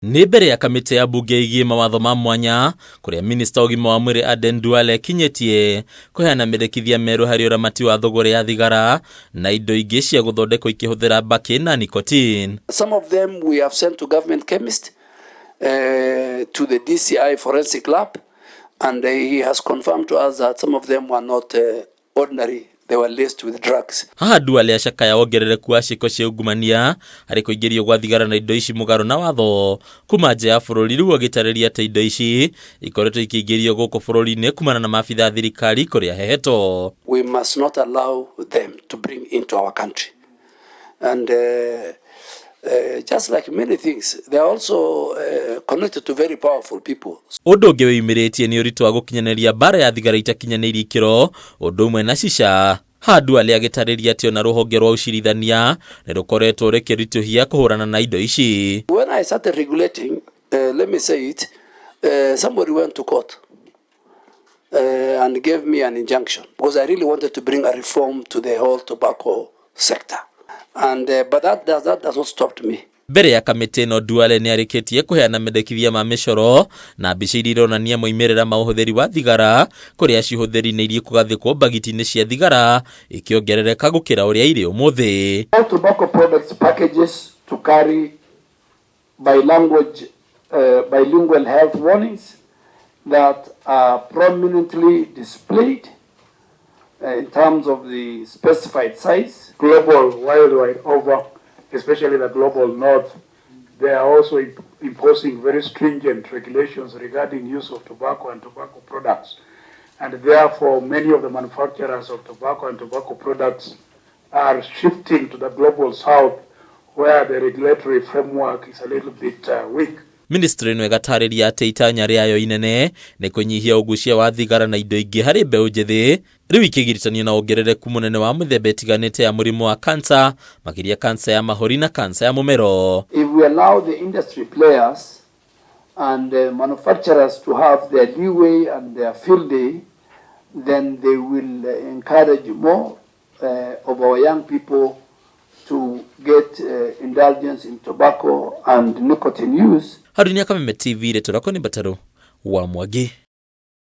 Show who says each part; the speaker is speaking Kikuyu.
Speaker 1: Nĩ mbere ya kamĩtĩ ya mbunge ĩgiĩ mawatho ma mwanya kũrĩa minista wa ũgima wa mwĩrĩ Aden Duale akinyĩtie kũheana mendekithia merũ harĩ ũramati wa thũgũrĩ ya thigara na indo ingĩ cia gũthondekwo ikĩhũthĩra mbakĩ na nicotine.
Speaker 2: Some of them we have sent to government chemist, to the DCI forensic lab, and he has confirmed to us that some of them were not ordinary, they were laced with drugs.
Speaker 1: Haha Duale acakaya wongerereku wa ciĩko cia ungumania harĩ kũingĩrio gwa thigara na indo ici mũgarũ na watho kuma nja ya bũrũri, rĩu agĩtarĩria atĩ indo ici ikoretwo ikĩingĩrio gũkũ bũrũri-inĩ kumana na maabitha a thirikari kũrĩa hehetwo.
Speaker 2: We must not allow them to bring into our country. And just like many things, they are also connected to very powerful people.
Speaker 1: Ũndũ ũngĩ wĩyumĩrĩtie nĩ ũritũ wa gũkinyanĩria mbara ya thigara itakinyanĩirie ikĩro ũndũ ũmwe na shisha. Haha Duale agĩtarĩria atĩ ona rũhonge rwa ũcirithania nĩ rũkoretwo rĩkĩritũhia kũhũrana na indo ici.
Speaker 2: When I started regulating, let me say it, somebody went to court and gave me an injunction because I really wanted to bring a reform to the whole tobacco sector. And but that does not stop me.
Speaker 1: Mbere ya kamĩtĩ ĩno Duale nĩ arĩkĩtie kũheana mendekithia ma mĩcoro na mbica iria ironania moimĩrĩra ma ũhũthĩri wa thigara kũrĩa cihũthĩri nĩ iria kũgathĩkwo mbagiti-inĩ cia thigara ikĩongerereka gũkĩra ũrĩa irĩ ũmũthĩ.
Speaker 2: All tobacco products packages to carry bilingual health warnings that are prominently displayed in terms of the specified size.
Speaker 3: Global, worldwide over, especially the global north, they are also imposing very stringent regulations regarding use of tobacco and tobacco products. And therefore, many of the manufacturers of tobacco and tobacco products are shifting to the global south, where the regulatory framework is a little bit weak.
Speaker 1: Ministry ĩno ĩgatarĩria atĩ itanya rĩayo inene nĩ kũnyihia ũgucia wa thigara na indo ingĩ harĩ mbeũ njĩthĩ, rĩu ikĩgiritanio na wongerereku mũnene wa mĩthemba ĩtiganĩte ya mũrimũ wa kansa, makĩria kansa ya mahũri na kansa ya mũmero.
Speaker 2: If we allow the industry players and manufacturers to have their leeway and their field day, then they will encourage more of our young people to get indulgence in tobacco and nicotine use.
Speaker 1: Haruni Kameme TV, rĩtwa rĩakwa nĩ Mbatarũ wa Mwangi.